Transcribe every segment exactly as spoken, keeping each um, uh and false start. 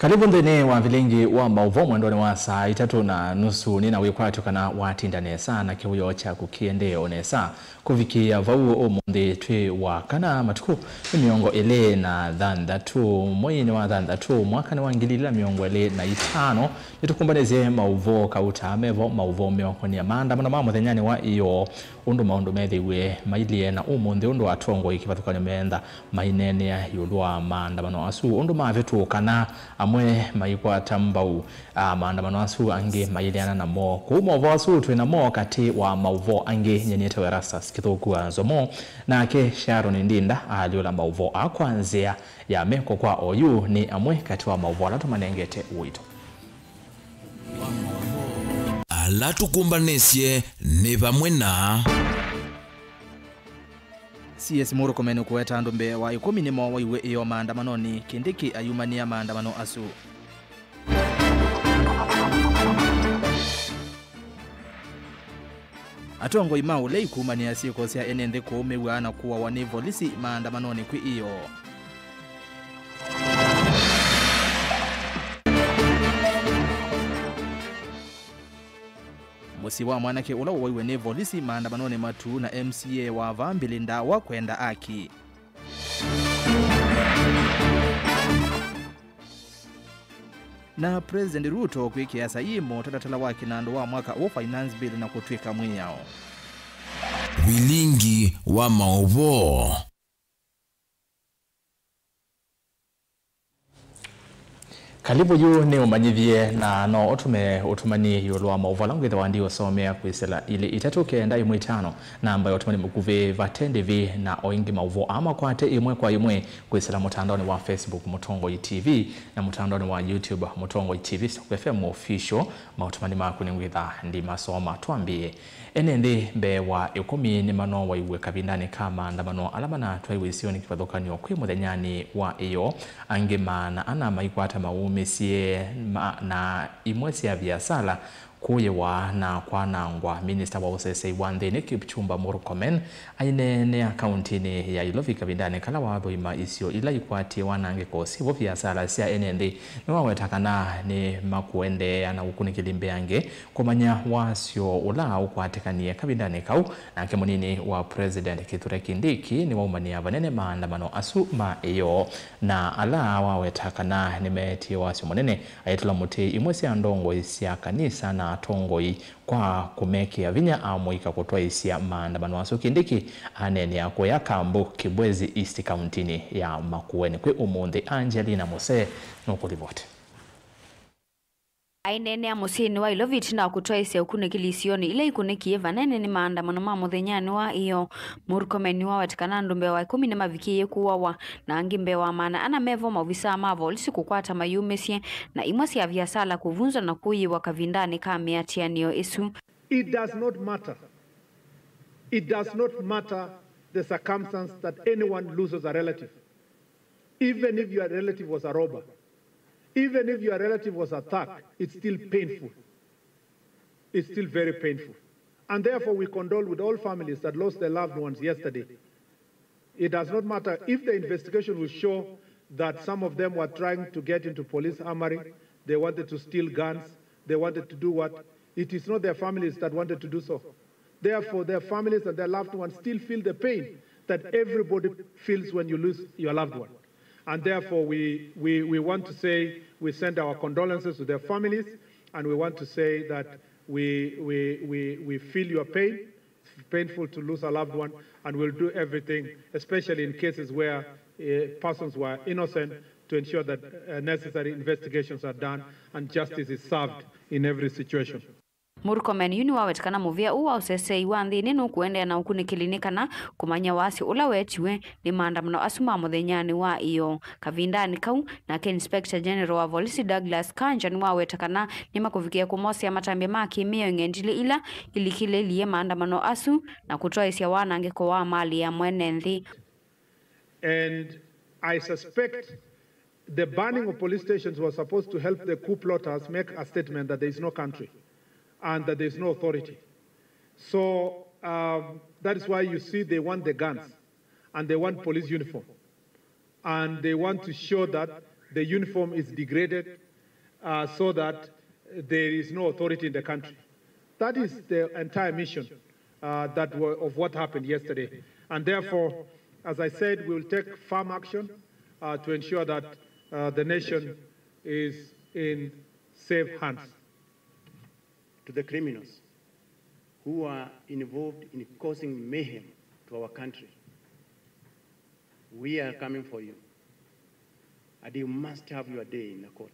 Karibu nthĩnĩ wa vilingi wa maũvoo mwendonĩ wa saa itatũ na nusu. Nĩ na wĩkwatyo kana watinda nesa na kĩwĩoo kyaku kĩendee o nesa. Kũvikĩĩa vau ũmũnthĩ twĩ wa kana, matukũ nĩ mĩongo ĩlĩ na thanthatũ, mweinĩ wa thanthatũ, mwaka nĩ wa ngili ilĩ na mĩongo ĩlĩ na itano. Nĩtũkũmbanĩsye maũvoo kauta mevo, maũvoo meũkonĩa maandamano ma mũthenyanĩ wa ĩyoo, ũndũ maũndũ methĩiwe mailyĩ na ũmũnthĩ, ũndũ atongoi kĩvathũkany'o meenda maineenea ĩũlũ wa maandamano asu, ũndũ mavĩtũkana, amwe maikwata mbau, a, maandamano asu, angĩ maileana namo. Kũu maũvoo asu twĩ namo, katĩ wa maũvoo angĩ, nyie nĩtawa Erastus Kĩthũku wa Nzomo, nake Sharon Ndinda alyũla maũvoo aa kwa nzĩa ya meko kwa oyu. Nĩ amwe katĩ wa maũvoo ala tũmanengete ũito. Ala tũkũmbanĩsye nĩ vamwe na. C S Murkomen kũweta andũ mbee wa ĩkũmi nĩmo waiwe ĩyoo maandamanonĩ, Kindiki ayumanĩa maandamano asu. Atongoi ma ũlei kumanĩa syĩko sya ene nthĩ kũũmĩw'a na kũawa nĩ volisi maandamanonĩ kwĩ ĩyoo. Mũsyĩ wa mwanake ũla ũwaiwe nĩ volisi maandamanonĩ matu na M C A wa vaa Mbilinda wa kwenda aki. Na President Ruto kwĩkĩa saii mũtalatala wa kĩnandũ wa mwaka ũũ, Finance Bill, na kũtw'ĩka mwĩao. Vilingi wa maũvoo. Karibu, yu nĩ ũmanyĩthye, na no ũtũme ũtũmani ĩũlũ wa maũvoo ala ngwĩthĩwa ndiũsomea kwĩsĩla ilĩ itatũ kenda ĩmwe itano, namba ya ũtũmani mũkuvĩ vate ndĩvi, na o ĩngĩ maũvoo aa makwate ĩmwe kwa ĩmwe kwĩsĩla mũtandaonĩ wa Facebook Mũtongoi T V na mũtandaonĩ wa YouTube Mũtongoi T V Stock F M Official. Maũtũmani maku nĩngwĩtha ndimasoma. Twambĩĩe. Ene nthĩ mbee wa ĩkũmi nĩmanowaiw'e kavindanĩ ka maandamano ala manatwaiwe isionĩ kĩvathũkany'o kwĩ mũthenyanĩ wa ĩyoo. Angĩ maana ana maikwata maumĩsye ma, na imwe sya viasala kũyĩwa na kwanangwa. Minista wa ũsesei wa nthĩnĩ Kipchumba Murkomen aineenea kauntinĩ ya Ilovi kavindanĩ kala wathũima isio ila ikwatie wanangĩko syĩvo viasala sya ene nthĩ. Nĩwaweta kana nĩmakũendeea na ũkunĩkĩli mbeange kũmanya wasyo ũla ũkwatĩkanie kavindanĩ kau. Nake mũnini wa President Kithure Kindiki nĩwaumanĩa vanene maandamano asu ma ĩyoo, na ala waweta kana nĩmeetie wasyo mũnene, aitũla mũtĩ imwe sya ndongoi sya kanisa na atongoi kwa kũmekĩa vinya amũika kũtwaĩsya maandamano asu. Kindiki aneenea kũya Kambu, Kibwezi East, kauntinĩ ya Makueni kwĩ ũmũnthĩ. Angelina Mose nũkũlivoti. Aineenea mũsyĩnĩ wa Ilovi ĩtina wa kũtwaĩsya ũkunĩkĩli isionĩ ila ikunĩkie vanene nĩ maandamano ma mũthenyanĩ wa ĩyoo. Murkomen nĩwaweta kana andũ mbee wa ĩkũmi nĩmavikĩie kũawa, na angĩ mbee wa maana ana mevo maovisaa ma volisi kũkwata mayumĩsye, na imwe sya viasala kũvunzwa na kũyĩwa kavindanĩ ka mĩatĩanĩo ĩsu. It does not matter. It does not matter the circumstance that anyone loses a relative. Even if your relative was a robber, even if your relative was a thug, it's still painful. It's still very painful. And therefore, we condole with all families that lost their loved ones yesterday. It does not matter if the investigation will show that some of them were trying to get into police armory, they wanted to steal guns, they wanted to do what. It is not their families that wanted to do so. Therefore, their families and their loved ones still feel the pain that everybody feels when you lose your loved one. And therefore, we, we, we want to say we send our condolences to their families, and we want to say that we, we, we, we feel your pain. It's painful to lose a loved one, and we'll do everything, especially in cases where, uh, persons were innocent, to ensure that, uh, necessary investigations are done and justice is served in every situation. Murkomen yu nĩwaweta kana mũvĩa ũũ wa ũsesei wa nthĩnĩ nũkũendeea na ũkunĩkĩli nĩ kana kũmanya wasyo ũla weetiwe nĩ maandamano asu ma mũthenyanĩ wa ĩyoo. Kavindanĩ kau, nake Inspector General wa volisi Douglas Kanja nĩwaweta kana nĩmakũvikĩa kũmosea matambya ma kĩmĩao ng'endilĩ ila ilikĩlĩlye maandamano asu na kũtwaĩsya wanangĩko wa mali ya mwene nthĩ. And I suspect the burning of police stations was supposed to help the coup plotters make a statement that there is no country and that there is no authority. So, um, that is why you see they want the guns and they want police uniform. And they want to show that The uniform is degraded, uh, so that there is no authority in the country. That is the entire mission, uh, that wa- of what happened yesterday. And therefore, as I said, we will take firm action, uh, to ensure that, uh, the nation is in safe hands. To the criminals who are involved in causing mayhem to our country, we are coming for you. And you must have your day in the court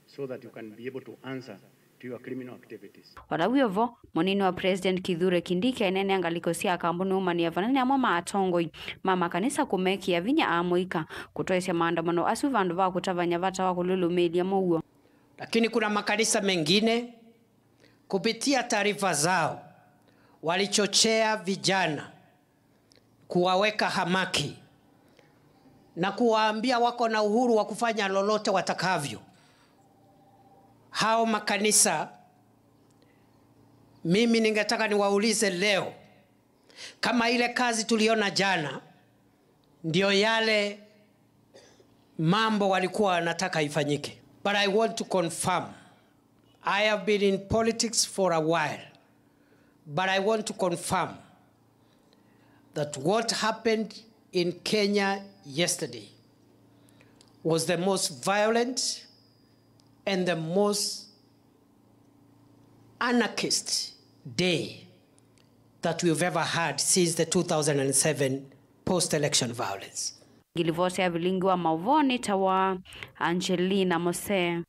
so that you can be able to answer to your criminal activities. O ta wĩ o vo, mũnini wa President Kithure Kindiki aineenea ngalĩko sya Akambu nũũmanĩe vanene amwe ma atongoi ma makanisa kũmekĩa vinya amũika kũtwaĩsya maandamano asu vandũ va kũtavany'a vata wa kũlũlũmĩĩlya mũuo. Lakini kuna makanisa mengine kupitia taarifa zao walichochea vijana, kuwaweka hamaki na kuwaambia wako na uhuru wa kufanya lolote watakavyo. Hao makanisa, mimi ningetaka niwaulize leo, kama ile kazi tuliona jana ndio yale mambo walikuwa wanataka ifanyike. But I want to confirm, I have been in politics for a while, but I want to confirm that what happened in Kenya yesterday was the most violent and the most anarchist day that we've ever had since the two thousand and seven post-election violence. Ngilivoti ya vilingi wa maũvoo nĩ ta wa Angelina Mose.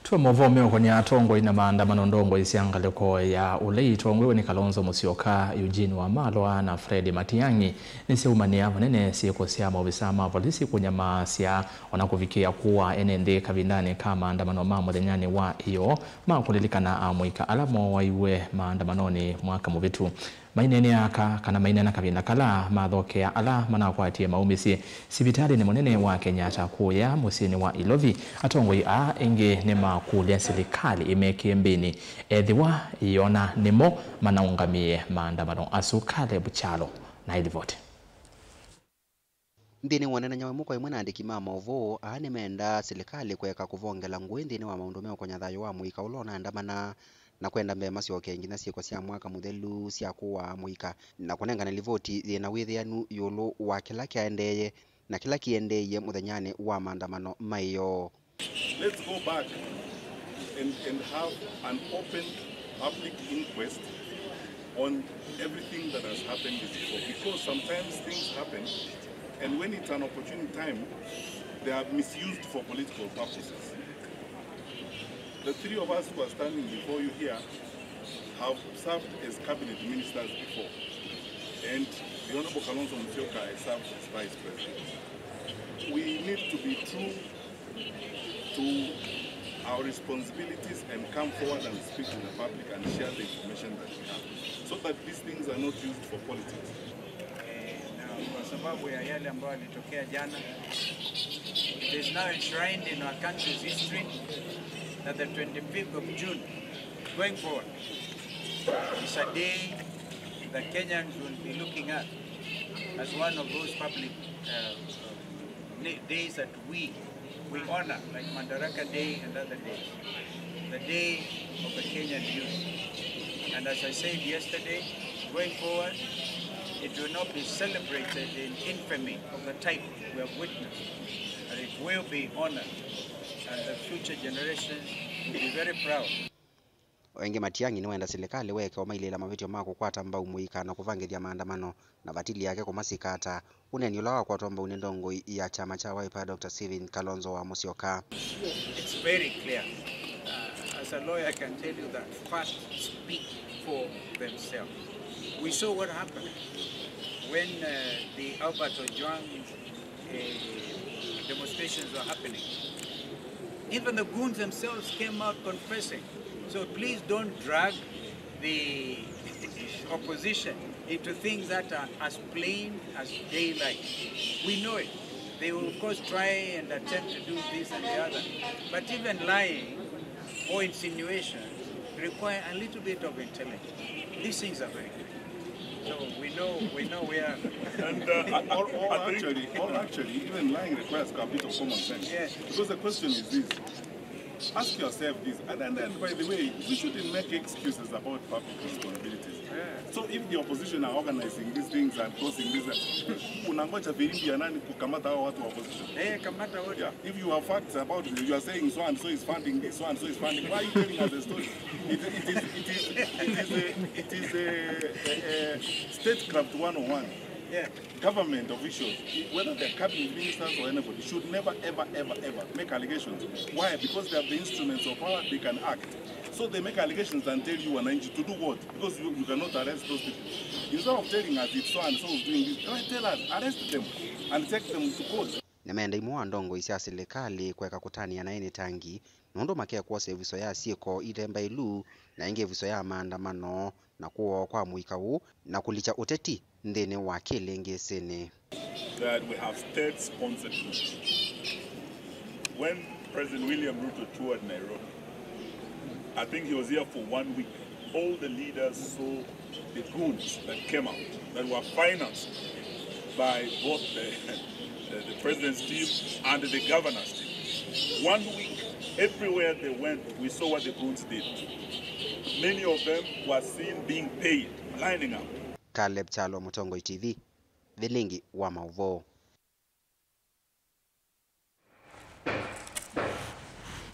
Twa maũvoo meũkonya atongoi na maandamano ndongoi sya ngalĩko ya ũlei itongoiwe nĩ Kalonzo Musyoka, Eugene Wamalwa na Fred Matiang'i nĩsyaumanĩa vanene syĩko sya maovisa ma volisi kũnyamaasya ona kũvikĩĩa kũaa ene nthĩ kavindanĩ ka maandamano ma mũthenyanĩ wa ĩyoo ma kũlilikana amũika ala mooaiwe maandamanonĩ mwaka mũvĩtu. Maineenea aka kana maineena kavinda kala mathokea ala manakwatie maumĩsye sivitalĩnĩ mũnene wa Kenyatta kũya mũsyĩnĩ wa Ilovi, atongoi aa ĩngĩ nĩmakũlya silikalĩ ĩmekĩe mbĩnĩ ethĩwa ĩyona nĩmo manaũngamĩe maandamano asu. Caleb Kyalo na ĩlivoti. Nthĩnĩ wa ũneenany'a wa ĩmwe kwa ĩmwe na andĩki ma maũvoo, aa nĩmendaa silikalĩ kũeka kũvongela ngũĩ nthĩnĩ wa maũndũ meũkonya thayũ wa mũika ũla ũnaandamana, na kwenda mbee masyoke nginya syĩko sya mwaka mũthelu sya kũaa mũika, na kũnengane livoti yĩ na wĩthĩanu ĩũlũ wa kĩla kyaendeeye na kĩla kĩendeeie mũthenyanĩ wa maandamano ma ĩyoo. Let's go back and, and have an open public inquest on everything that has happened before, because sometimes things happen, and when it's an opportune time, they are misused for political purposes. The three of us who are standing before you here have served as cabinet ministers before, and the Honorable Kalonzo Musyoka has served as vice president. We need to be true to our responsibilities and come forward and speak to the public and share the information that we have, so that these things are not used for politics. Eh, na kwa sababu ya yale ambayo yalitokea jana, it is now enshrined in our country's history that the twenty-fifth of June, going forward, is a day that Kenyans will be looking at as one of those public, uh, na-, days that we, we honor, like Madaraka Day and other days, the day of the Kenyan youth. And as I said yesterday, going forward, it will not be celebrated in infamy of the type we have witnessed, but it will be honored, and the future generations will be very proud. O ĩngĩ, Matiang'i nĩwenda silikalĩ weke ũmailĩĩla mavĩtyo ma kũkwata mbau mũika na kũvangĩthya maandamano, na vatili yake kũmasika ata. Ũneeni ũla wakwatwa mbau nĩ ndongoi ya kyama kya Wiper, Doctor Stephen Kalonzo wa Musyoka. It's very clear. Uh, as a lawyer, I can tell you that facts speak for themselves. We saw what happened when, uh, the Albert Ojwang eh, demonstrations were happening. Even the goons themselves came out confessing. So please don't drag the opposition into things that are as plain as daylight. We know it. They will, of course, try and attempt to do this and the other. But even lying or insinuations require a little bit of intellect. These things are very clear. So we know, we know where. And uh, I, Or, or I think actually, or actually, even lying requires a bit of common sense. Yes. Because the question is this. Ask yourself this. And then, then, by the way, we shouldn't make excuses about public responsibilities. So if the opposition are organizing these things and causing this, unangoja filimbi ya nani kukamata hao watu wa opposition? Eh, kamata wote. Yeah, if you have facts about it, you are saying so and so is funding this, so and so is funding. Why are you telling us a story? It, it is, it is, it is, a, it is a, a statecraft one oh one. Yeah. Government officials, whether they're cabinet ministers or anybody, should never, ever, ever, ever make allegations. Why? Because they have the instruments of power, they can act. So they make allegations and tell you wananchi to do what? Because you, you cannot arrest those people. Instead of telling us it's so and so is doing this, tell us, arrest them and take them to court. Nĩmeenda imwe wa ndongoi sya silikalĩ kũeka kũtanĩa na ĩnĩ tangi nũndũ makekwosa ĩvuso ya syĩko ite mbailu na ĩngĩ ĩvuso ya maandamano na kũwoo kwa mũika ũũ na kũlikya ũteti nthĩnĩ wa kĩlĩngĩsĩnĩ. That we have state-sponsored groups. When President William Ruto toured Nairobi, I think he was here for one week. All the leaders saw the goons that came out, that were financed by both the, the, the president's team and the governor's team. One week, everywhere they went, we saw what the goons did. Many of them were seen being paid, lining up. Caleb Kyalo, Mũtongoi T V, vilingi wa maũvoo.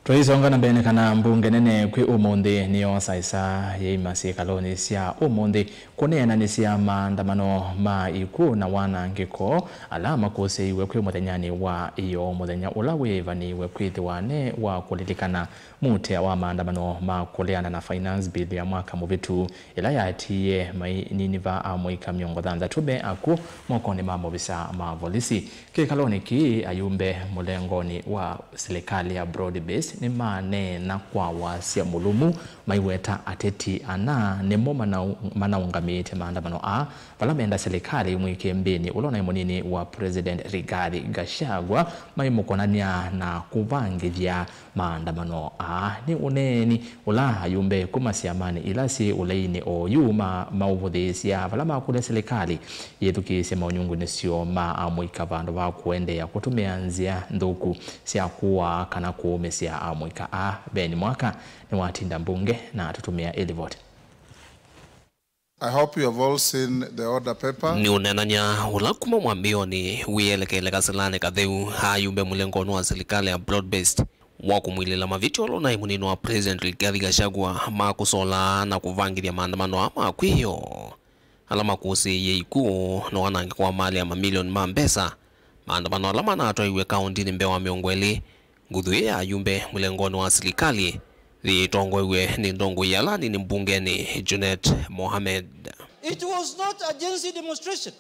Tũisonga na mbee nĩ kana mbunge nene kwĩ ũmũnthĩ nĩyoosa ĩsaa yĩima syĩkalonĩ sya ũmũnthĩ kũneenanĩsya maandamano ma ikw'ũ na wanangĩko ala makũsĩiwe kwĩ mũthenyanĩ wa ĩyoo, mũthenya ũla wĩĩvanĩiwe kwĩthĩwa ne wa kũlilikana mũtea wa maandamano ma kũleana na Finance Bill ya mwaka mũvĩtu, ĩla yatiie maininiva amũika mĩongo thanthatũ me akw'ũ mokonĩ ma movisa ma volisi. Kĩkalonĩ kĩĩ, ayumbe mũlengonĩ wa silikalĩ ya broad based nĩmaneena kwa wasya mũlũmu maiweta ateti ana nĩmo manau- manaũngamĩĩte maandamano aa, vala menda silikalĩ ĩmwĩkĩe mbĩnĩ ũla ũnaĩ mũnini wa President Rigathi Gachagua maimũkonany'a na kũvangĩthya maandamano aa. Nĩ ũneeni ũla ayumbe kuma syamanĩ ila syĩ ũlainĩ oyu ma maũvũthĩĩsya vala makũlya silikalĩ yĩthukĩĩsye maũnyungunĩsyo ma amũika vandũ va kũendeea kũtũmĩa nzĩa nthũku sya kũaa kana kũũmĩsya amũika aa. Ben Mwaka nĩwatinda mbunge na atũtũmĩa ĩlivoti. I hope you have all seen the order paper. Nĩ ũneenany'a ũla kuma mwambĩĩonĩ wĩelekele kasĩlanĩ katheu ayumbe mũlengonĩ wa silikalĩ ya broad based wa kũmwilĩla mavĩtyo ũla ũnaĩ mũnini wa President Rigathi Gachagua ma kũsolaa na kũvangĩthya maandamano aa ma kwĩyoo ala makũsĩĩie ikw'ũ na wanangĩko wa malĩ ya mamilioni ma mbesa, maandamano ala manatwaiwe kaũndĩnĩ mbee wa mĩongo ĩlĩ. Nguthu ĩĩ ya ayumbe mũlengonĩ wa silikalĩ yĩtongoew'e nĩ ndongoi ala anini mbungenĩ, Junet Mohamed. It was not a Gen Z demonstration.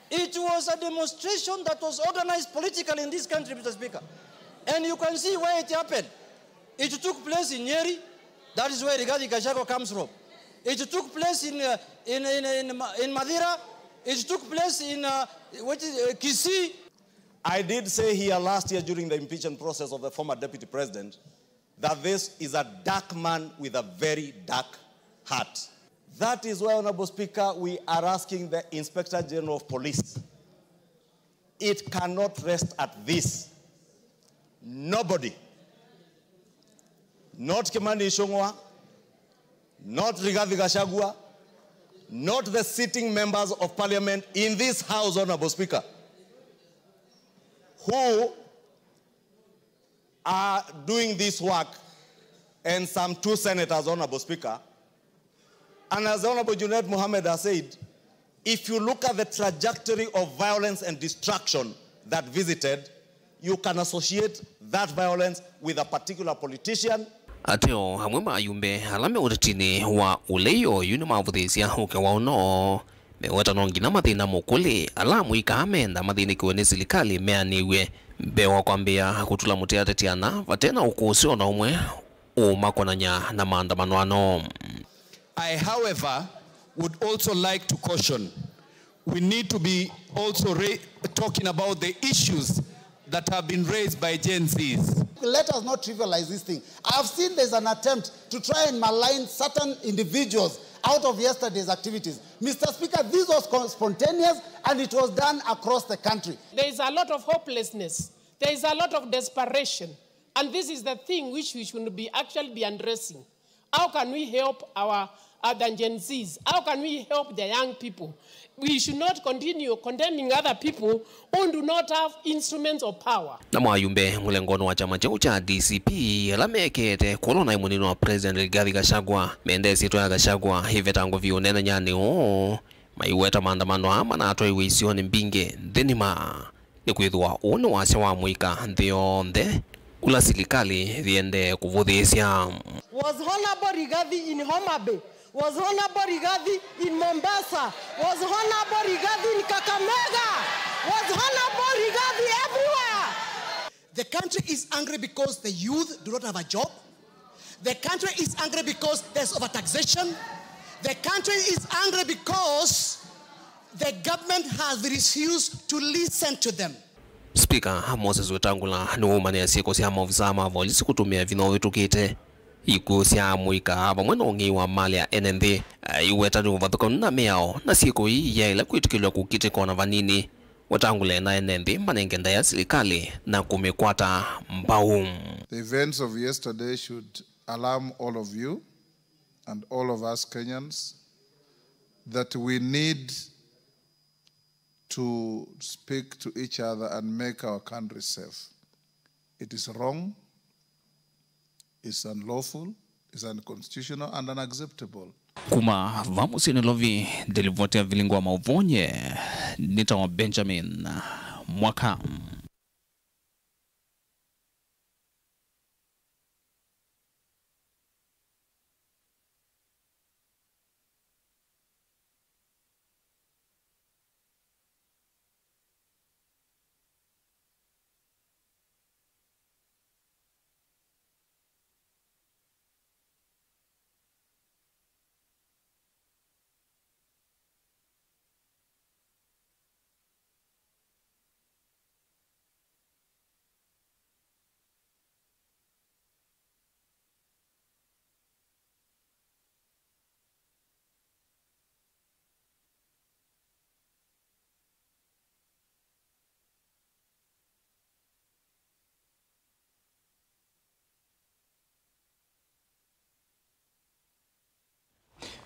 It was a demonstration that was organized politically in this country, Mister Speaker. And you can see where it happened. It took place in Nyeri. That is where Rigathi Gachagua comes from. It took place in, uh, in, in, in, Ma- in Mathira. It took place in, uh, what is, uh, Kisii. I did say here last year during the impeachment process of the former deputy president that this is a dark man with a very dark heart. That is why, Honorable Speaker, we are asking the Inspector General of Police, it cannot rest at this. Nobody, not Kimani Ichung'wa, not Rigathi Gachagua, not the sitting members of parliament in this house, Honorable Speaker, who are doing this work, and some two senators, Honorable Speaker. And as Honorable Junet Mohamed has said, if you look at the trajectory of violence and destruction that visited, you can associate that violence with a particular politician. Ateo amwe ma ayumbe ala me ũtetinĩ wa ũlei oyu nĩmavũthĩĩsya ũke wa ũno meweta no nginya mathĩna mũkũlĩ ala amũika menda mathĩnĩkiwe nĩ silikalĩ meanĩw'e mbee wa kwambĩĩa kũtula mũtĩ ateti ana vate na ũkũsĩ o na ũmwe ũmakonany'a na maandamano ano. I, however, would also like to caution, we need to be also ra- talking about the issues that have been raised by Gen Zs. Let us not trivialize this thing. I've seen there's an attempt to try and malign certain individuals out of yesterday's activities. Mister Speaker, this was con-, spontaneous and it was done across the country. There is a lot of hopelessness. There is a lot of desperation. And this is the thing which we should be actually be addressing. How can we help our other Gen Zs? How can we help the young people? We should not continue condemning other people who do not have instruments of power. Namo ayumbe mũlengonĩ wa kyama kĩu kya D C P ala mekĩĩte kũlwa naĩ mũnini wa President Rigathi Gachagua, mende ĩsyĩtwa ya Gachagua ĩvetangwe vyũ ũnenanyanĩ ũũ, maiweta maandamano aa manatwaiwe isionĩ mbingĩ nthĩ nima. Nĩkwĩthĩwa ũũ nĩ wasya wa mũika nthĩ yonthe ũla silikalĩ yĩendee kũvũthĩĩsya. Was Honorable Rigathi in Homa Bay? Was Honorable Rigathi in Mombasa? Was Honorable Rigathi in Kakamega? Was Honorable Rigathi everywhere? The country is angry because the youth do not have a job. The country is angry because there's overtaxation. The country is angry because the government has refused to listen to them. Speaker Moses Wetangula nĩwaumanĩa syĩko sya maovisaa ma volisi kũtũmĩa vinya ũvĩtũkĩte, ikw'ũ sya mũika vamwe na ũng'ei wa malĩ ya ene nthĩ. Aiweta nĩ ũvathũkanu na mĩao na syĩko ii yaĩle kwĩtĩkĩlw'a kũkitĩka ona vanini. Wetangula na ene nthĩ manenge ndaĩa silikalĩ na kũmĩkwata mbau. The events of yesterday should alarm all of you and all of us Kenyans that we need to speak to each other and make our country safe. It is wrong, it's unlawful, it's unconstitutional and unacceptable. Kuma va mũsyĩ Nairobi, nĩ livoti ya Vilingi wa Mauvoo, nĩtawa Benjamin Mwaka.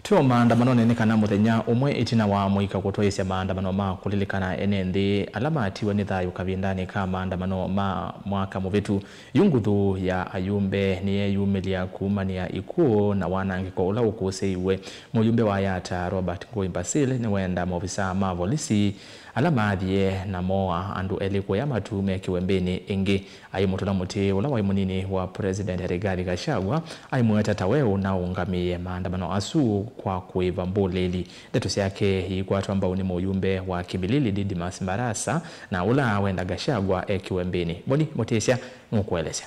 Twĩ o maandamanonĩ nĩ kana mũthenya ũmwe ĩtina wa mũika kũtwaĩĩsya maandamano ma kũlilikana ene nthĩ ala maatiwe nĩ thayũ kavindanĩ ka maandamano ma mwaka mũvĩtu, yu nguthu ya ayumbe nĩyeeyumĩlya kumanĩa ikw'ũ na wanangĩko ũla ũkũsĩĩiwe. Mũyumbe wa Yatta, Robert Ngũi Mbasil, nĩwenda maovisaa ma volisi ala maathie na mooa andũ elĩ kũya matu mekĩwe mbĩnĩ ĩngĩ. Aimũtũla mũtĩ ũla waĩ mũnini wa President Rigathi Gachagua aimweta ta we ũnaũngamĩe maandamano asu kwa kũĩva mbũlĩli. Ndeto syake iikwatwa mbau nĩ mũyumbe wa Kimilili Didmus Barasa, na ũla wenda Gachagua ekĩwe mbĩnĩ. Boni Mũtĩsya nũkũelesya.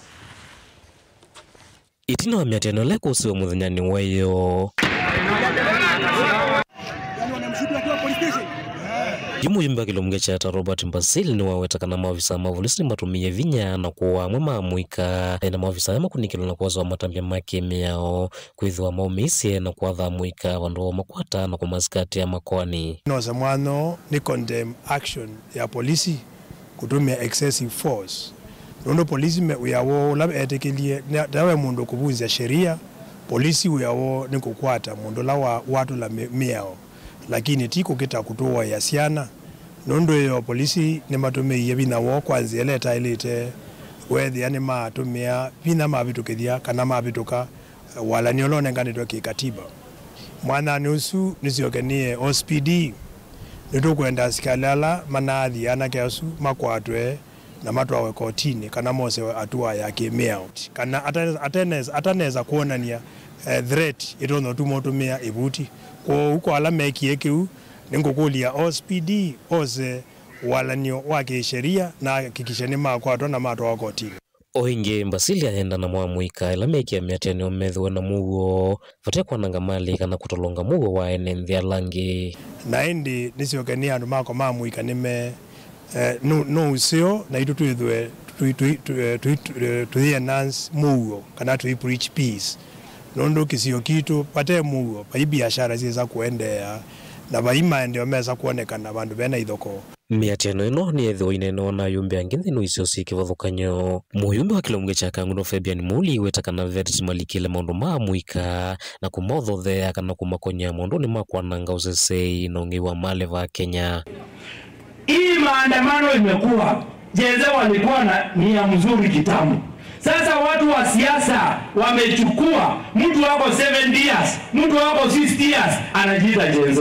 Ĩtina wa mĩatĩanĩo ĩla ĩkũsĩwe mũthenyanĩ wa ĩyoo, yu mũyumbe wa kĩlungu kya Yatta Robert Mbasil nĩwaweta kana maovisaa ma volisi nĩmatũmĩie vinya na kũaa amwe ma amũika, na maovisaa aya makũnĩkĩlwe na kwosewa matambya ma kĩmĩao, kwĩthĩwa maũmĩisye na kwatha amũika vandũ wa ũmakwata na kũmasikatĩa makoani. Nosa mwanya nĩ condemn action ya polisi kũtũmĩa excessive force. Nũndũ polisi me-, wĩa woo ũla etĩkĩlye, nĩ-, ta we mũndũ kũvunzya sheria, polisi wĩa woo nĩ kũkwata mũndũ ũla wa-, watũla mĩ-, mĩao, lakini ti kũkĩta kũtũaĩa syana. Nũndũ ĩyo, polisi nĩmatũmĩie vinya woo kwa nzĩa ĩla ĩtaĩlĩte, weethĩa nĩmatũmĩa vinya mavĩtũkĩthya kana mavĩtũka walany'o ũla ũnenganĩtwe kĩ-katiba. Mwanyanĩ ũsu nĩsyoke nĩe O C P D, nĩtũkwenda asikalĩ ala manaathi anake asu makwatwe na matwawe kotinĩ kana mosewe atua ya kĩmĩao, kana ata-, atanesa, atanesa kwonany'a, eh, threat ĩtonya ũtuma ũtũmĩa ĩvuti. Kwoou kwa ala mekie kĩu, nĩngũkũlya O C P D ose walany'o wa kĩsheria na ahakikishe nĩmakwatwa na matwawa kotinĩ. O ĩngĩ, Mbasil ayenda namo amũika ĩla mekĩa mĩatĩanĩo methĩwe na mũuo vate kwananga malĩ kana kũtolonga mũuo wa ene nthĩ ala angĩ. Na ĩndĩ nĩsyoke nĩ andũ makwa ma mũika nĩme, eh, no, no ũseo naitũ twĩthwe tũi-, tũi-, tũi-, eh, tũi-, tũi-, eh, tũi-enhance mũuo kana tũi-preach peace. Nũndũ kĩsio kitũ vate mũuo, vai biashara syĩsa kũendeea, na vai maendeeo mesa kwonekana vandũ vena ithokoo. Mĩatĩano ĩno nĩyethĩwa ĩneenewa na ayumbe angĩ nthĩnĩ wa isio syĩ kĩvathũkany'o. Mũyumbe wa kĩlungu kya Kangundo Fabian Muli weta kana veti malikĩle maũndũ ma amũika na kũmaũthothea kana kũmakony'a maũndũnĩ ma kwananga ũsesei na ũng'ei wa malĩ va Kenya. Hii maandamano imekuwa, Gen Z walikuwa na nia mzuri kitambo. Sasa watu wa siasa wamechukua mtu wako seventy years, mtu wako sixty years, anajiita Gen Z.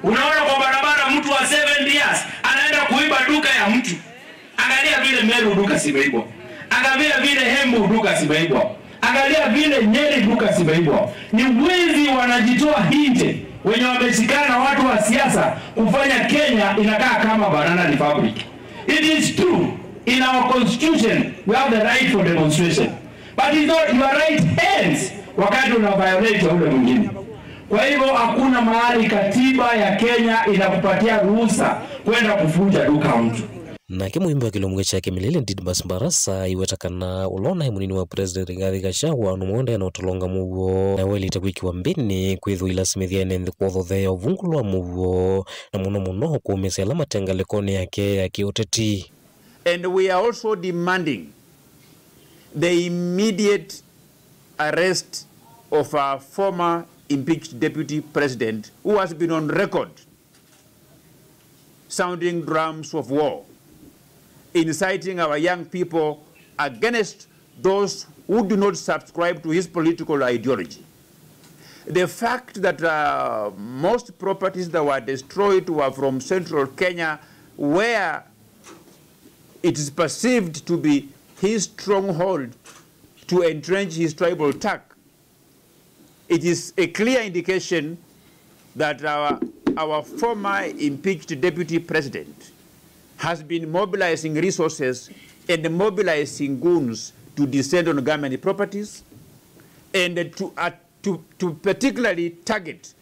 Unaona kwa barabara mtu wa seventy years anaenda kuiba duka ya mtu. Angalia vile Meru duka zimeibwa. Angalia vile Embu duka zimeibwa. Angalia vile Nyeri duka zimeibwa. Ni wezi wanajitoa nje, wenye wameshikana na watu wa siasa kufanya Kenya inakaa kama banana republic. It is true, in our constitution we have the right for demonstration. But it's not, your right ends wakati una violate ya ule mwingine. Kwa hivyo hakuna mahali katiba ya Kenya inakupatia ruhusa kwenda kuvunja duka mtu. Nake mũimbi wa kĩlungu kya Kimilili Didmus Barasa aiweta kana ũla ũnaĩ mũnini wa President Rigathi Gachagua nũmwe ũndee na ũtolonga mũuo, na waĩlĩte kwĩkĩwa mbĩnĩ kwĩthwa ilasimĩthya ene nthĩ kũthothea ũvungũlo wa mũuo, na mũno mũno kũũmĩsya ala mate ngalĩkonĩ yake ya kĩũteti. And we are also demanding the immediate arrest of our former impeached deputy president, who has been on record sounding drums of war, inciting our young people against those who do not subscribe to his political ideology. The fact that uh, most properties that were destroyed were from central Kenya, where it is perceived to be his stronghold to entrench his tribal tuck, it is a clear indication that our, our former impeached deputy president has been mobilizing resources and mobilizing goons to descend on government properties and to, uh, to, to particularly target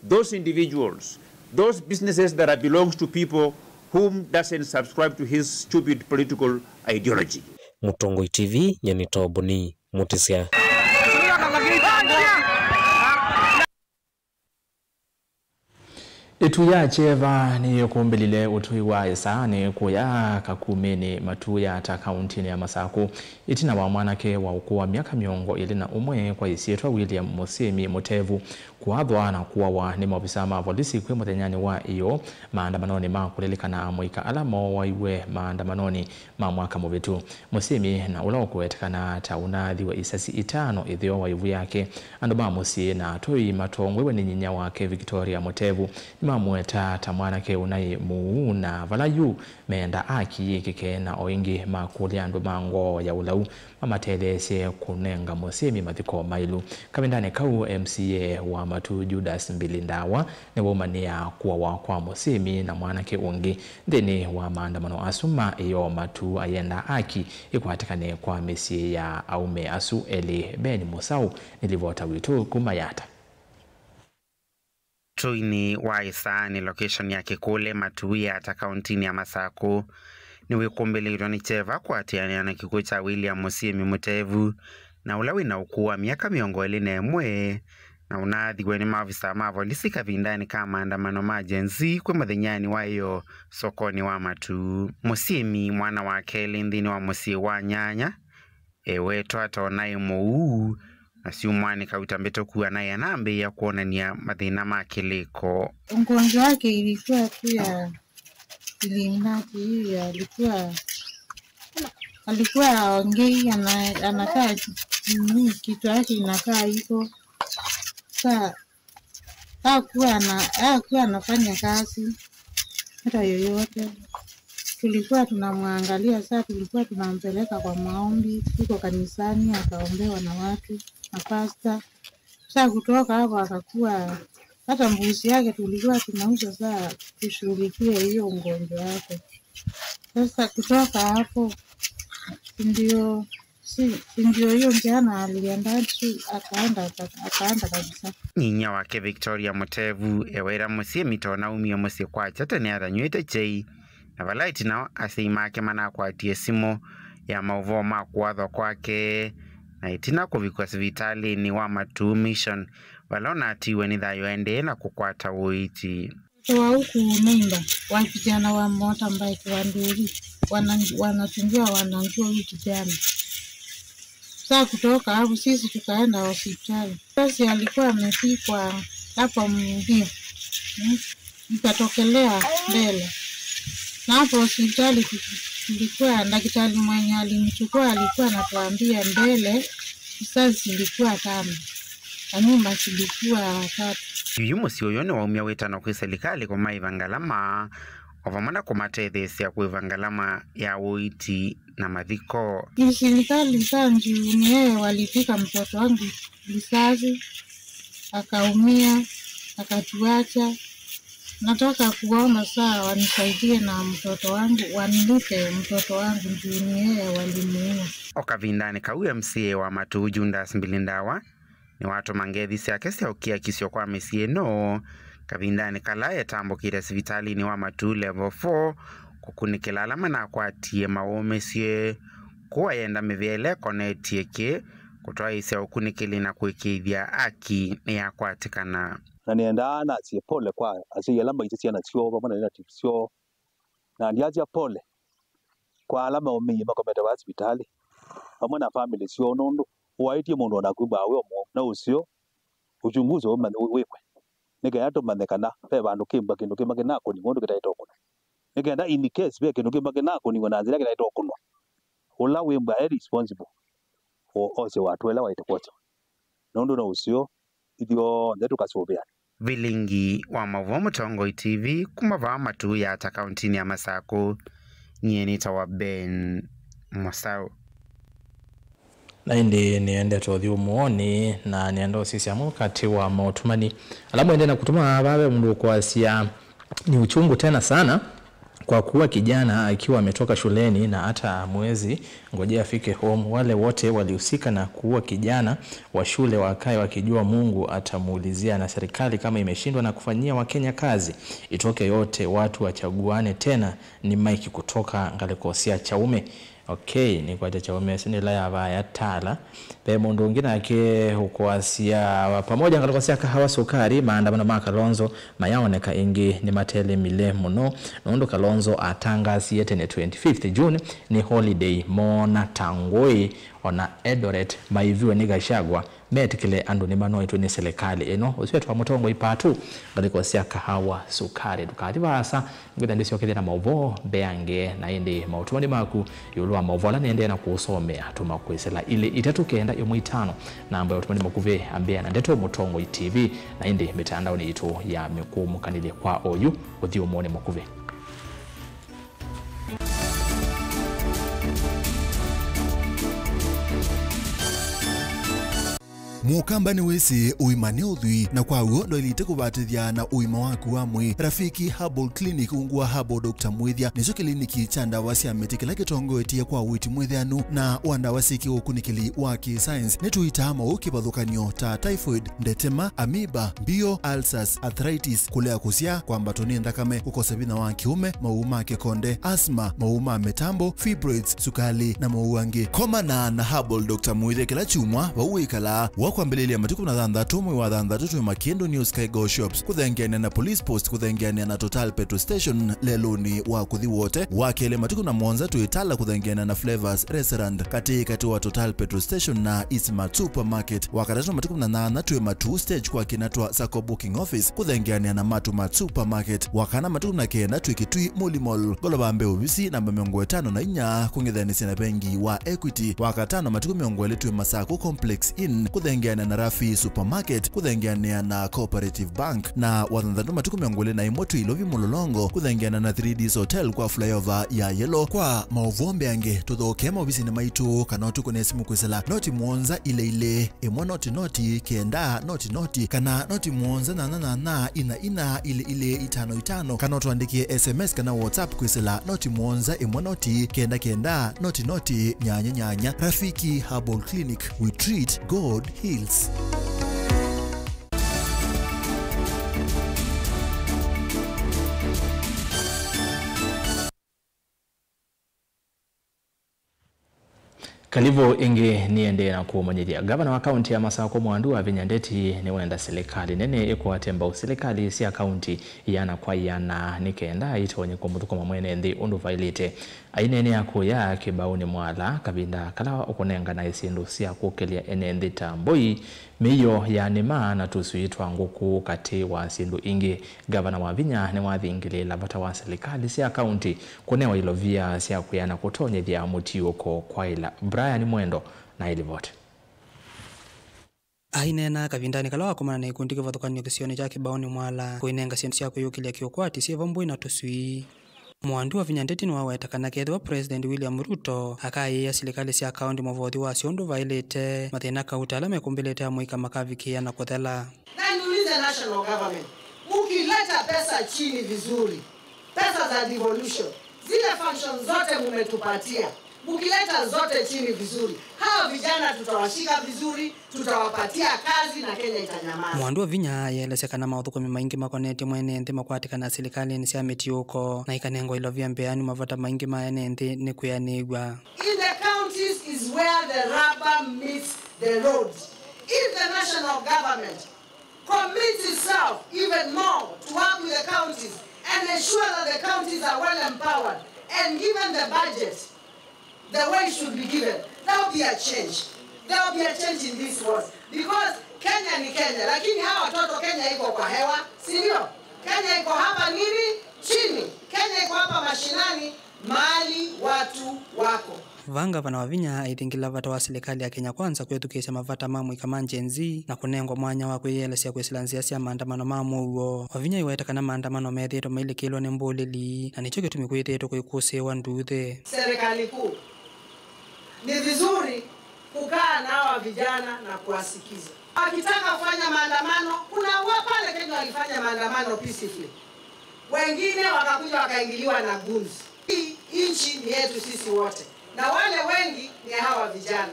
those individuals, those businesses that are belongs to people whom doesn't subscribe to his stupid political ideology. Mũtongoi T V, Nyanito Boni. Mũtĩsya. Ĩtu ya kyeva nĩyĩkũmbĩlile ũtũi wa ĩsaanĩ kũya Kakumĩnĩ, Matu Yatta, kaũntĩnĩ ya Masakũ, ĩtina wa mwanake wa ũkũũ wa myaka mĩongo ĩlĩ na ũmwe kwa ĩsyĩtwa William Mũsĩmi Mũtevu kũathwa na kũawa nĩ maovisaa ma volisi kwĩ mũthenyanĩ wa ĩyoo maandamanonĩ ma kũlilikana amũika ala mooaiwe maandamanonĩ ma mwaka mũvĩtu. Mũsĩmi, na ũla ũkũwetekana ta ũnaathĩwe isasi itano ĩtheo wa ĩvu yake, andũ ma mũsyĩ na atũi matongoew'e nĩ nyinya wake Victoria Mũtevu nĩmamũetaa ta mwanake ũnaĩ mũuu, na vala yu meenda aki yĩkĩke, na o ĩngĩ makũlya andũ ma ngoo ya ũlau mamatetheesye kũnenga Mũsĩmi mathiko maĩlu. Kavindanĩ kau, M C A wa Matu Judas Mbili Ndawa nĩwaumanĩa kũawa kwa Mũsĩmi na mwanake ũngĩ nthĩnĩ wa maandamano asu ma ĩyoo Matu ayenda aki ĩkwatĩkane kwa mĩsyĩ ya aũme asu elĩ. Ben Mũsaũ nĩ livota witũ kuma Yatta. Ũtũinĩ wa ĩsaanĩ, location ya Kĩkũle, Matu Yatta, kaũntĩnĩ ya Masakũ, nĩwĩkũmbĩlĩtwe nĩ kyeva kũatĩanĩa na kĩkw'ũ kya William Mũsĩmi Mũtevu, na ũla wĩ na ũkũũ wa myaka mĩongo ĩlĩ na ĩmwe, na ũnaathĩwe nĩ maovisaa ma volisi kavindanĩ ka maandamano ma Gen Z kwĩ mũthenyanĩ wa ĩyoo sokonĩ wa Matu. Mũsĩmi, mwana wa kelĩ nthĩnĩ wa mũsyĩ wa nyanya, ewetwa ta ũnaĩ mũuu, na syumwanĩ kauta mbĩtũku anaĩ anambĩĩa kwonany'a mathĩna ma kĩlĩko. Ugonjwa wake ilikuwa tu ya Illuminati, hii alikuwa, alikuwa aongei, ana-, anakaa ki-, nini, kichwa yake inakaa hivyo. Sa hakuwa ana-, hakuwa anafanya kazi hata yoyote. Tulikuwa tunamwangalia, saa tulikuwa tunampeleka kwa maombi, tuko kanisani, akaombewa na watu, na pasta. Saa kutoka hapo akakuwa, hata mbuzi yake tulikuwa tunauza, saa tushughulikie hiyo ugonjwa yake. Sasa kutoka hapo, ndio Si, si ndio hiyo msichana alienda tu, akaenda, akaenda kabisa. Nyinya wake Victoria Mũtevu ewaĩra Mũsĩmi ta ũnaumie mũsyĩ kwakya tene athanyw'ĩte kyei, na vala ĩtina asyai make manakwatie simũ ya maũvoo ma kũathwa kwake, na ĩtina kũvikwa sivitalĩnĩ wa Matuu Mission, vala ũnatiiwe nĩ thayũ aendee na kũkwata ũiiti. Mtoto wa huku neighbor wa kijana wa motorbike wa nduri, wana- wanachungia wanajua huyu kijana. Saa kutoka hapo sisi tukaenda hospitali. Sasa alikuwa amezikwa hapa Mvio. Hmm? Ikatokelea mbele. Na hapo hospitali tulikuwa, daktari mwenye alimchukua alikuwa anatuambia mbele risasi zilikuwa tano na nyuma zilikuwa tatu. Yu mũsyĩ ũyũ nĩwaumya wĩtano kwĩ silikalĩ kũmaiva ngalama o vamwe na kũmatetheesya kũĩva ngalama ya ũiiti na mathiko. Ni serikali saa juu ni yeye walipiga mtoto wangu risasi, akaumia, akatuacha. Nataka kuomba saa wanisaidie na mtoto wangu, wanilipe mtoto wangu juu ni yeye walimuua. O kavindanĩ kau, M C A wa Matuu Judas Mbilindawa nĩwatũma ngethi syake sya ũkiakisyo kwa mĩsyĩ ĩno kavindanĩ kala etambũkĩte sivitalĩnĩ wa Matuu Level four kũkunĩkĩla ala manakwatie maũmĩsye. Kũu ayenda mĩvĩa ĩla ĩkonetye kĩ kũtwaĩĩsya ũkunĩkĩli na kũĩkĩĩthya aki nĩyakwatĩkana. Na nĩendaa nasye pole kwa asyai ala maisye syana syoo vamwe na relatives syoo, na ndyasya pole kwa ala maũmĩie makomete vaa sivitalĩ vamwe na famĩlĩ syoo, nũndũ ũaĩtye mũndũ o naku mbaa wĩ o mũwau. Na ũseo uchunguzi ũmanye wĩkwe nĩ kenda tũmanye kana ve vandũ kĩmbwa kĩndũ kĩmwe kĩnakũniw'a ũndũ kĩtaĩte ũkũnwa, nĩ kenda in case ve kĩndũ kĩmwe kĩnakũniw'a na nzĩa kĩtaĩte ũkũnwa, ũla wĩ mbwa e responsible o- ose watu ĩla waĩte kwosewa, nũndũ no ũseo ithyonthe tũkasũvĩana. Vilingi wa maũvoo Mũtongoi T V kuma vaa Matuu Yatta kauntinĩ ya Masakũ, nyie nĩtawa Ben Mũsaũ. Na ĩndĩ nĩendete ũthyũmũonĩ na nĩenda ũsisya amwe katĩ wa maũtũmani ala mwendee na kũtũma vaa ve mũndũ ũkwasya, ni uchungu tena sana kwa kuua kijana akiwa ametoka shuleni na hata hamwezi ngojea afike home. Wale wote walihusika na kuua kijana wa shule wakae wakijua Mungu atamuulizia, na serikali kama imeshindwa na kufanyia Wakenya kazi, itoke yote, watu wachaguane tena. Ni Mike kutoka ngalĩko sya Kyaume. Okay, nĩkwatya Kyaume ĩsu nĩ ĩla ya vaa ya Tala. Ve mũndũ ũngĩ nake ũkwasya, pamoja ngalĩko sya Kahawa Sukari, maandamano ma Kalonzo mayaoneka ĩngĩ nĩmatelemile mũno, nũndũ Kalonzo atangaasie tene twenty-fifth June nĩ holiday, moona ta ngũĩ. Ona Eldoret maiviwe nĩ Gachagua, metĩkĩle andũ nĩmanoetwe nĩ silikalĩ ĩno. Ũsu etwa Mũtongoi Part two, ngalĩko sya Kahawa Sukari. Ndũkathi vaasa, ngwĩtha ndĩsyokethya na maũvoo mbeange, na ĩndĩ maũtũmani maku ĩũlũ wa maũvoo ala nĩendee na kũũsomea, tũma kwĩsĩla ilĩ itatũ kenda ĩmwe itano, namba ya ũtũmani mũkuvĩ, ambĩa na Ndeto Mũtongoi T V, na ĩndĩ mĩtandaonĩ yitũ ya mĩkũũmũkanĩlye kwa oyu ũthyũmũonĩ mũkuvĩ. Mũkamba nĩwĩsĩ ũima nĩ ũthwii, na kwa w'o ndwaĩlĩte kũvatĩthya na ũima waku wa mwĩĩ. Rafiki Herbal Clinic, ungu wa Herbal Doctor Mwĩthya, nĩkyo kĩliniki kya ndawa sya mĩtĩ kĩla kĩtongoetye kwa ũiiti mwĩtheanu na wa ndawa syĩ kĩũkunĩkĩli wa kĩ-science. Nĩtũitaa maũũ kĩvathũkany'o ta typhoid, ndetema, amoeba, mbio, ulcers, arthritis, kũlea kũsyaa, kwambatwa nĩ nthakame, kũkosa vinya wa kĩũme, maũũ ma kĩkonde, asthma, maũũ ma mĩtambo, fibroids, sukalĩ, na maũũ angĩ. Komana na Herbal Doctor Mwĩthya kĩla kyumwa vau wĩkalaa. Wakwambĩlĩlya matukũ na thanthatũ mwei wa thanthatũ twĩ Makĩndũ New Sky Go Shops, kũthengeanĩa na Police Post, kũthengeanĩa na Total Petrol Station lelũnĩ wa kũthi Wote. Wakelĩ matukũ na mũonza twĩ Tala, kũthengeanĩa na Flavors Restaurant, katĩ katĩ wa Total Petrol Station na Eastmart Supermarket. Wakatatũ matukũ na nyanya twĩ Matuu Stage kwa kĩna twa Sacco Booking Office, kũthengeanĩa na Matumart Supermarket. Wakana matukũ na kenda twĩ Kitui Muli Mall, ngolova mbee ovisi namba mĩongo ĩtano na inya, kũng'ethanĩsya na vengi wa Equity. Wakatano matukũ mĩongo ĩlĩ twĩ Masakũ Complex Inn, kũthengeanĩa na Rafi Supermarket, kũthengeanĩa na Cooperative Bank. Na wathanthatũ matukũ mĩongo ĩlĩ na ĩmwe twĩ Ilovi Mũlolongo, kũthengeanĩa na three Ds Hotel kwa flyover ya Yellow. Kwa maũvoo mbeange, tũthokee maovisinĩ maitũ kana ũtũkũne simũ kwĩsĩla noti mũonza ilĩ ilĩ ĩmwe noti noti kenda noti noti kana noti mũonza nyanya nyanya ina ina ilĩ ilĩ itano itano, kana ũtũandĩkĩe S M S kana WhatsApp kwĩsĩla noti mũonza ĩmwe noti kenda kenda noti noti nyanya nyanya. Rafiki Herbal Clinic, we treat, God heals. Kalivũ ĩngĩ nĩendee na kũmanyĩthya. Ngavana wa kaunti ya Masakũ Mwandu Wavinya Ndeti nĩwenda silikalĩ nene ĩkwate mbau silikalĩ sya kaunti iana kwa iana nĩ kenda itonye kũmũthũkũma mwene nthĩ ũndũ vaĩlĩte. Aineenea kũya Kĩbaũnĩ Mwala kavinda kala ũkũnengana isyĩndũ sya kũkĩlya ene nthĩ ta mbũi, mĩio ya nĩma na tũswii twa ngũkũ katĩ wa syĩndũ ingĩ. Ngavana Wavinya nĩwathingĩlĩĩla vata wa silikalĩ sya kaunti kũnewa ilovia sya kwĩana kũtonyethya mũtiũko kwaĩla. Brian Mwendo na ĩlivoti. Aineena kavindanĩ kala wakomana na ikundi kĩvathũkany'o kĩsionĩ kya Kĩbaũnĩ Mwala kũinenga syĩndũ sya kwĩyũkĩlya kĩũkwati syĩvo mbũi na tũswii. Mwandu Wavinya Ndeti nĩwaweta kana kethĩwa President William Ruto akaĩĩa silikalĩ sya kaunti mũvothi wasyo ũndũ vaĩlĩte, mathĩna kauta ala mekũmbĩlĩte amũika makavikĩĩa na kũthela. Na niulize national government, mkileta pesa chini vizuri, pesa za devolution, zile function zote mumetupatia, mkileta zote chini vizuri, hawa vijana tutawashika vizuri, tutawapatia kazi na Kenya itanyamaza. Mwandu Wavinya ayelesya kana maũthũkũmi maingĩ makonetye mwene nthĩ makwatĩkana silikalĩnĩ sya mĩtiũko na ikanengwa ilovia mbeanu mavata maingĩ ma ene nthĩ nĩ kwĩanĩw'a. In the counties is where the rubber meets the road. If the national government commits itself even more to work with the counties and ensure that the counties are well empowered and given the budget the way it should be given, there will be a change. There will be a change in these roads. Because Kenya ni Kenya, lakini hawa watoto, Kenya iko kwa hewa, si ndio? Kenya iko hapa nini? Chini. Kenya iko hapa mashinani, mahali watu wako. Vaa Ngavana Wavinya aithingĩla vata wa silikalĩ ya Kenya Kwanza kwĩthukĩĩsya mavata ma mũika ma Gen Z na kũnengwa mwanya wa kwĩyĩelesya kwĩsĩla nzĩa sya maandamano ma mũuo. Wavinya aiweta kana maandamano methĩĩtwe mailikĩlwa nĩ mbũlĩli, na nĩkyo kĩtumi kwĩthĩĩtwe kũikũsĩĩwa nduuthĩ. Serikali kuu, ni vizuri kukaa na hawa vijana na kuwasikiza. Wakitaka kufanya maandamano, kuna wa pale Kenya walifanya maandamano peacefully. Wengine wakakuja wakaingiliwa na goons. Hii nchi ni yetu sisi wote. Na wale wengi ni hawa vijana.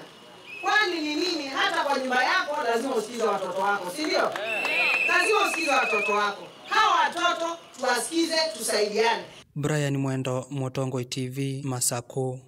Kwani ni nini? Hata kwa nyumba yako lazima usikize watoto wako, si ndio? Lazima usikize watoto wako. Hawa watoto tuwasikize, tusaidiane. Brian Mwendo, Mũtongoi T V, Masakũ.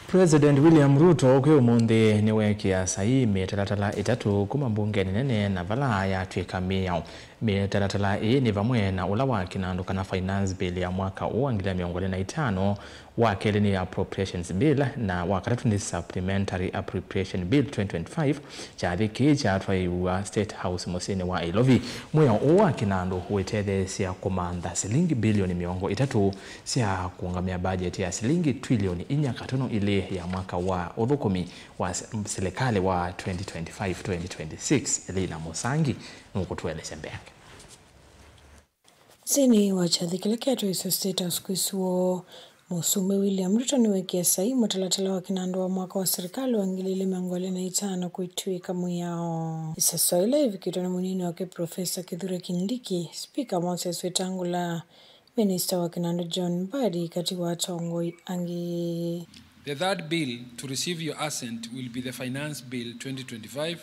President William Ruto kwĩ ũmũnthĩ nĩweekĩa saii mĩtalatala ĩtatũ kuma mbungenĩ nene na vala yatw'ĩka mĩao. Mĩtalatala ĩĩ nĩ vamwe na ũla wa kĩnandũ kana Finance Bill ya mwaka ũũ wa ngili mĩongo ĩlĩ na itano, wa kelĩ nĩ Appropriations Bill, na wa katatũ nĩ Supplementary Appropriation Bill twenty twenty-five. Kyathĩ kĩĩ kyatwaĩĩw'a State House mũsyĩnĩ wa Nairobi. Mwĩao ũũ wa kĩnandũ wĩtetheesya kũmantha silingi bilioni mĩongo ĩtatũ sya kũũngamĩa mbajeti ya silingi twilioni inya katono ilĩ ya mwaka wa ũthũkũmi wa s-, silikalĩ wa twenty twenty-five twenty twenty-six. Elina Mũsangi nũkũtũelesya mbeange. Nthĩnĩ wa kyathĩ kĩla kyatwaĩĩswe State House kwĩsĩ woo, Mũsumbĩ William Ruto nĩweekie saii mũtalatala wa kĩnandũ wa mwaka wa silikalĩ wa ngili ilĩ mĩongo ĩlĩ na itano kwĩtw'ĩka mwĩao. Ĩseso ĩla yĩvikĩtwe nĩ mũnini wake Professor Kithure Kindiki, Spika Moses Wetangula, Minista wa kĩnandũ John Mbadi katĩ wa atongoi angĩ. The third bill to receive your assent will be the Finance Bill twenty twenty-five,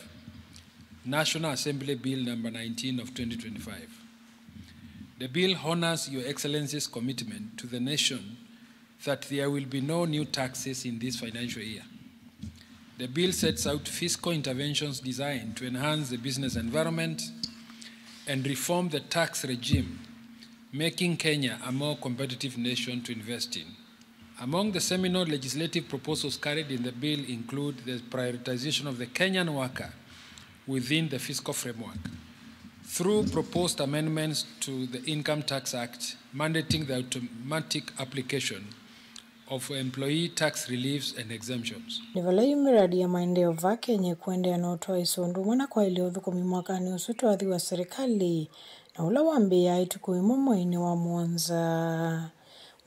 National Assembly Bill number nineteen of twenty twenty-five. The bill honors Your Excellency's commitment to the nation that there will be no new taxes in this financial year. The bill sets out fiscal interventions designed to enhance the business environment and reform the tax regime, making Kenya a more competitive nation to invest in. Among the seminal legislative proposals carried in the bill include the prioritization of the Kenyan worker within the fiscal framework through proposed amendments to the Income Tax Act, mandating the automatic application of employee tax reliefs and exemptions. Nĩ vala yu mĩradi ya maendeeo vaa Kenya ĩkũendeea na ũtwaĩĩsyo ũndũ ũmwe na kwaĩlya ũthũkũmi mwakanĩ ũsu twathi wa silikalĩ, na ũla wambĩĩaa ĩtukũ ĩmwe mweinĩ wa mũonza.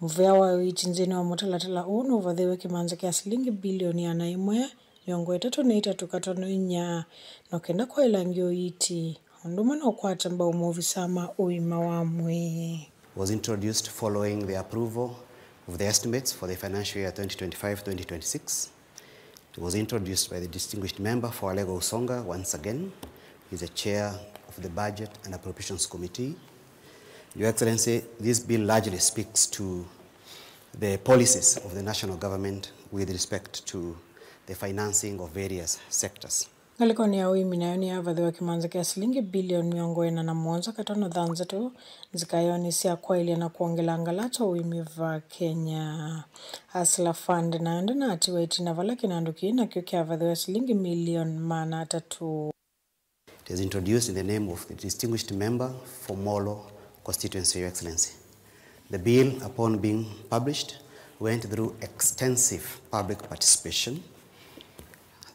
Mũvea wa ũiiti nthĩnĩ wa mũtalatala ũũ nũvathĩwe kĩmanza kya silingi bilioni ĩana ĩmwe, mĩongo ĩtatũ na itatũ katono inya, no kenda kwaĩlangya ũiiti, o ũndũ ũmwe na ũkwata mbau maovisaa ma ũima wa mwĩĩ. Was introduced following the approval of the estimates for the financial year twenty twenty-five twenty twenty-six. It was introduced by the distinguished member for Alego Usonga once again. He's the chair of the Budget and Appropriations Committee. Your Excellency, this bill largely speaks to the policies of the national government with respect to the financing of various sectors. Ngalĩkonĩ ya ũĩmi nayo nĩyavathĩwa kĩmanza kya silingi bilioni mĩongo ĩna na mũonza katono thanthatũ nzikaĩonĩ sya kwaĩlya na kwongela ngalata ũĩmi va Kenya. Hustler Fund nayo ndĩnatiwa ĩtina vala kĩnandũ kĩĩ nakyo kyavathĩwa silingi milioni maana atatũ. It is introduced in the name of the distinguished member for Molo constituency, Your Excellency. The bill, upon being published, went through extensive public participation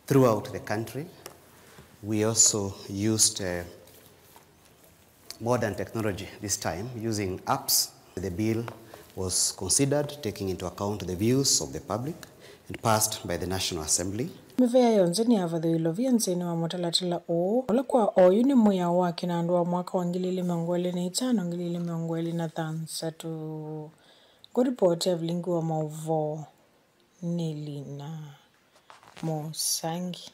throughout the country. We also used uh, modern technology this time, using apps. The bill was considered taking into account the views of the public and passed by the National Assembly. Mĩvĩa yonthe nĩyavathĩwe ilovia nzĩnĩ wa mũtalatala ũũ, ũla kwa oyu nĩ mwĩao wa kĩnandũ wa mwaka wa ngili ilĩ mĩongo ĩlĩ na itano, ngili ilĩ mĩongo ĩlĩ na thanthatũ. Ngũripoti ya vilingi wa maũvoo nĩ Lina Mũsangi.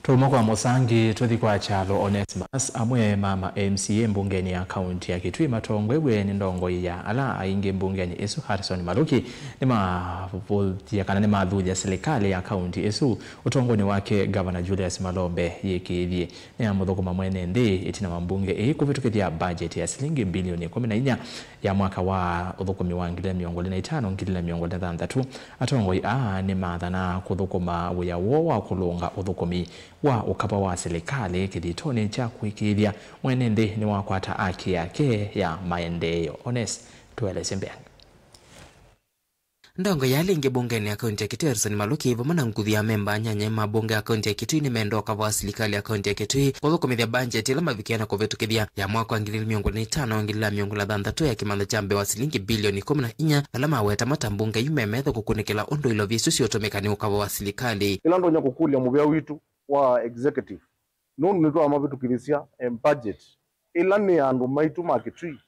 Twauma kwa Mũsangi, tũthi kwa Kyalo. Onesmus amwe ma ma M C A mbungenĩ ya kaunti ya Kitui matongoew'e nĩ ndongoi ya ala aingĩ mbungenĩ ĩsu, Harrison Maluki, nĩmavũthya kana nĩmathuthya silikalĩ ya kaunti ĩsu ũtongonĩ wake Ngavana Julius Malombe yĩkĩĩthye nĩyamũthũkũma mwene nthĩ ĩtina wa mbunge ĩĩ kũvĩtũkĩthya mbajeti ya silingi mbilioni ĩkũmi na inya ya mwaka wa ũthũkũmi wa ngili mĩongo ĩlĩ na itano, ngili mĩongo ĩlĩ na thanthatũ. Atongoi aa nĩmathanaa kũthũkũma wĩa woo wa kũlũnga ũthũkũmi wa ũkava wa silikalĩ kĩthitonĩ kya kũĩkĩĩthya mwene nthĩ nĩwakwata aki yake ya maendeeo. Ones, tũelesye mbeange. Ndongoi ya ala aingĩ mbungenĩ ya kaunti ya Kitui, Harrison Maluki, vamwe na nguthu ya amemba anyanya ma mbunge ya kaunti ya Kitui nĩmenda ũkava wa silikalĩ ya kaunti ya Kitui kũthũkũmĩthya mbanjeti ĩla mavikĩe na kũvĩtũkĩthya ya mwaka wa ngili ilĩ mĩongo ĩlĩ na itano, ngili ilĩ mĩongo ĩlĩ na thanthatũ ya kĩmanthĩ kya mbee wa silingi bilioni ĩkũmi na inya, vala maweta mata mbunge yu memethe kũkunĩkĩla ũndũ ilovia isu siũtũmĩka nĩ ũkava wa silikalĩ. Ĩla ndonya kũkũlya mũvĩa witũ wa executive, nũndũ nĩtwamavĩtũkĩthĩsya, em, budget ĩla nĩ andũ maitũ ma Kitui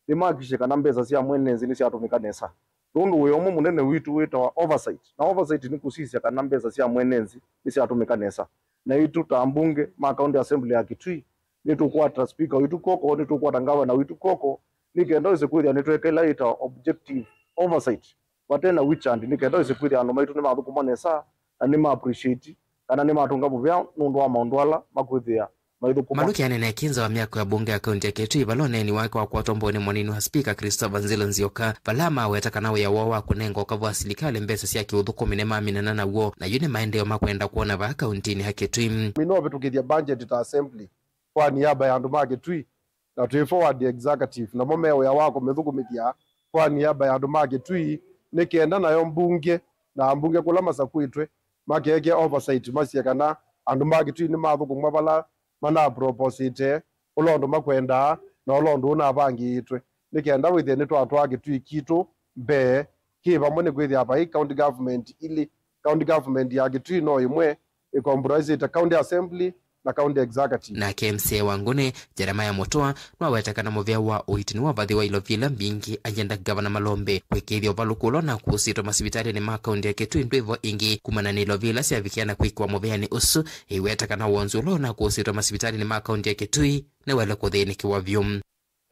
nĩmahakikishe kana mbesa sya mwene nthĩ nĩsyatũmĩka nesa, nũndũ wĩa ũmwe mũnene witũ wĩtawa oversight, na oversight nĩ kũsisya kana mbesa sya mwene nthĩ nĩsyatũmĩka nesa. Naitũ ta ambunge ma County Assembly ya Kitui, nĩtũkwata speaker witũ kw'oko, nĩtũkwata ngavana witũ kw'oko, nĩ kenda wĩse kwĩthĩa nĩtweka ĩla yĩtawa objective oversight vate na witch hunt, nĩ kenda wĩse kwĩthĩa andũ maitũ nĩmathũkũma nesa na nĩma appreciate kana nĩmatũnga mũvea nũndũ wa maũndũ ala makwĩthĩa maithũkũma. Maluki aneenea kĩnza wa myako ya mbunge ya kaunti ya Kitui vala ũneeni wake wakwatwa mbonĩ mũnini wa spika Christopher Nzilo Nzioka, vala amaweta kana wĩa woo wa kũnenga ũkava wa silikalĩ mbesa sya kĩũthũkũmi nĩmaminana naw'o, na yu nĩ maendeeo makwenda kwona vaa kauntinĩ ya Kitui. Mino vĩtũkĩthya budget ta assembly kwa niaba ya andũ ma Kitui, na twĩ forward executive, namo me wĩa wa kũmĩthũkũmĩthya kwa niaba ya andũ ma Kitui, nĩ kenda nayo mbunge na ambunge kũla masakwĩtwe makeke oversight masye kana andũ ma Kitui nĩmathũkũmwa vala manaproposĩte ũla ũndũ makwendaa na ũla ũndũ ũnavangĩĩtwe, nĩ kenda wĩthĩe nĩtwatwaa Kitui kitũ mbee kĩ vamwe, nĩkwĩthĩa vai county government ilĩ. County government ya Kitui no ĩmwe, ĩkompromisĩte county assembly na county executive. Nake M C A wa Ngũnĩ, Jeremiah Mũtũa, nĩwaweta kana mũvea wa ũiiti nĩwavathĩwa ilovia ila mbingĩ, ayenda Ngavana Malombe kwĩkĩĩthya ũvalũku ũla ũnakũsĩtwe masivitalĩnĩ ma kaunti ya Kitui ndwĩvo ĩngĩ kumana na ilovia ila syavikĩa na kwĩkĩwa mũveanĩ ũsu, ĩiweta kana wonzu ũla ũnakũsĩtwe masivitalĩnĩ ma kaunti ya Kitui nĩwaĩle kũthĩnĩkĩwa vyũ.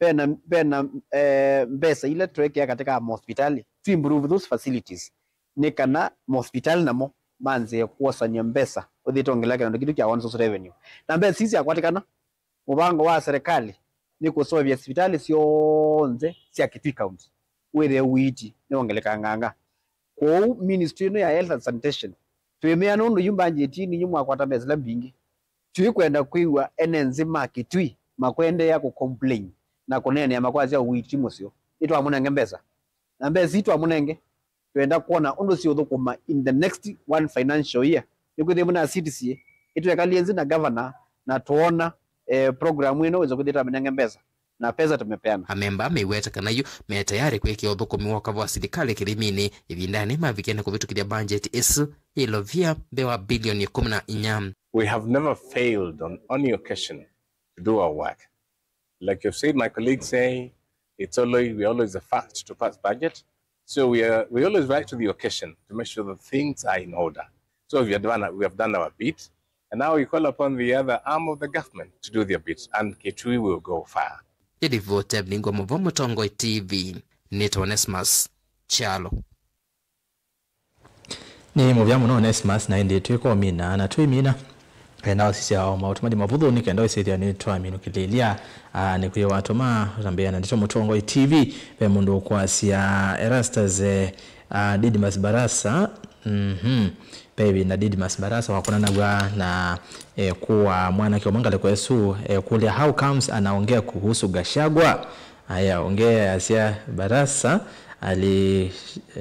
Vena, vena eh, mbesa ila twekea katika mahospitali to improve those facilities, nĩ kana mahospitali namo manzĩe kwosanĩa mbesa ũthĩte ongelea kĩnandũ kitũ kya one source revenue. Na mbesa ii syakwatĩkana, mũvango wa serikali nĩ kũseũvya sivitalĩ syonthe sya Kitui County wĩthĩe ũiiti nĩwongelekanganga. Kwoou ministry ĩno ya health and sanitation twĩmea nũndũ yu mbanjeti nĩ yu mwakwata mbesa ila mbingĩ. Tũikwenda kwĩw'a ene nthĩ ma Kitui makũendeea kũcomplain na kũneenea makwasya ũiiti mũseo. Nĩtwamũnenge mbesa. Na mbesa ii twamũnenge, twenda kwona ũndũ siũthũkũma in the next one financial year. Nĩkwĩthĩwa na C D C A, ĩtwekalie nthĩ na governor na twoona, eh, program ĩno wĩsa kwĩthĩa twamĩnenge mbesa. Na pesa tumepeana. Amemba meiweta kana yu me tayari kwĩkĩa ũthũkũmi wa ũkava wa silikalĩ kĩthiminĩ ĩvindanĩ mavikie na kũvĩtũkĩthya mbanjeti ĩsu yĩ ilovia mbee wa bilioni ĩkũmi na inya. We have never failed on any occasion to do our work. Like you've said, my colleagues say, it's always, we're always the first to pass budget. So we are, we always rise to the occasion to make sure that things are in order. So we have done, we have done our bit, and now we call upon the other arm of the government to do their bit, and Kitui will go far. Yĩlivoti ya vilingi wa maũvoo Mũtongoi T V, nĩtawa Onesmus kyalo. Nĩ mũvea mũno Onesmus, na ĩndĩ twĩkomina na twĩmina. Enda ũsisya o maũtũmani mavũthũ nĩ kenda ũsĩthya nĩ twaminũkĩlĩlya. Ah, nĩ kwĩwa atũma ũtambĩa na ndeto Mũtongoi T V. Ve mũndũ ũkwasya Erastus, eh, ah, Didmus Barasa. Mhm. Ve ĩvinda Didmus Barasa wakonanaw'a na, eh, kũa mwanake ũmwe ngalĩko ĩsu, eh, kũlya, "How comes anaongea kuhusu Gachagua?" Aya, ongea asya Barasa ali-,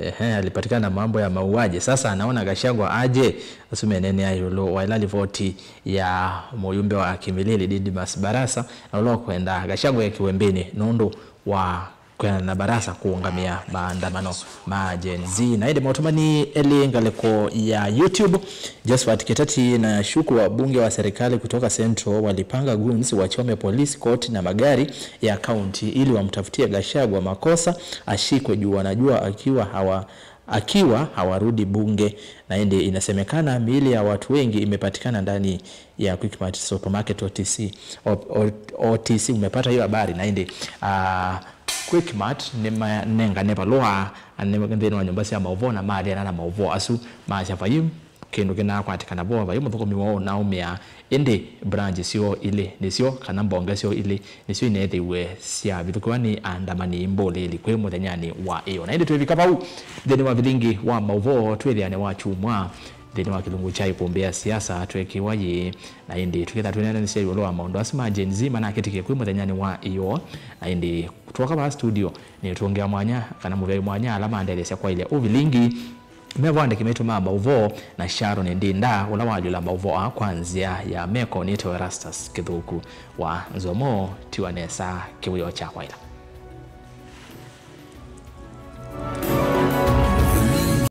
ehe, alipatikana na mambo ya mauaji. Sasa anaona Gachagua aje, asu menenea ĩũlũ wa ĩla livoti ya mũyumbe wa Kimilili Didmus Barasa, na ũla ũkwenda Gachagua ekiwe mbĩnĩ nũndũ wa kwĩana na Barasa kũũngamĩa maandamano ma Gen Z. Na ĩndĩ maũtũmani elĩ ngalĩko ya YouTube, Josephat Kitati na Shukuru, wabunge wa serikali kutoka Central, walipanga goons wachome polisi, koti na magari ya kaunti ili wamtafutie Gachagua makosa, ashikwe juu wanajua akiwa hawa-, akiwa hawarudi bunge. Na ĩndĩ inasemekana miili ya watu wengi imepatikana ndani ya Quickmart Supermarket O T C. O-, O-, O T C, umepata hiyo habari? Na ĩndĩ, ah, Quickmart nĩmanengane valũa nĩ nthĩnĩ wa nyũmba sya maũvoo na mathĩana na maũvoo asu, maasya vai kĩndũ kĩnaakwatĩkana vo, vai mũthũkũmi woo ũnaũmĩa, ĩndĩ branch syoo ilĩ nĩsyo, kana mbonge syoo ilĩ nĩsyo ineethĩiwe syavithũkĩwa nĩ andamani mbũlĩli kwĩ mũthenyanĩ wa ĩyo. Na ĩndĩ twĩvika vau nthĩnĩ wa vilingi wa maũvoo twĩthĩane wa kyumwa nthĩnĩ wa kĩlungu kya ikumbĩ ya siasa twekiwa yĩĩ. Na ĩndĩ tũketha twĩneenanĩsya ĩũlũ wa maũndũ asu ma Gen Z manakĩtĩkie kwĩ mũthenyanĩ wa ĩyo. Na ĩndĩ twoka vaa studio, nĩtũngĩa mwanya kana mũvyaĩ mwanya ala mandetheesya kwaĩlya ũvilingi. Me vo andĩki maitũ ma maũvoo na Sharon Ndinda, ũla walyũla maũvoo aa kwa nzĩa ya meko. Nĩtawa Erastus Kĩthũku wa Nzomo. Tiwa nesa kĩwĩoo kya kwaĩla.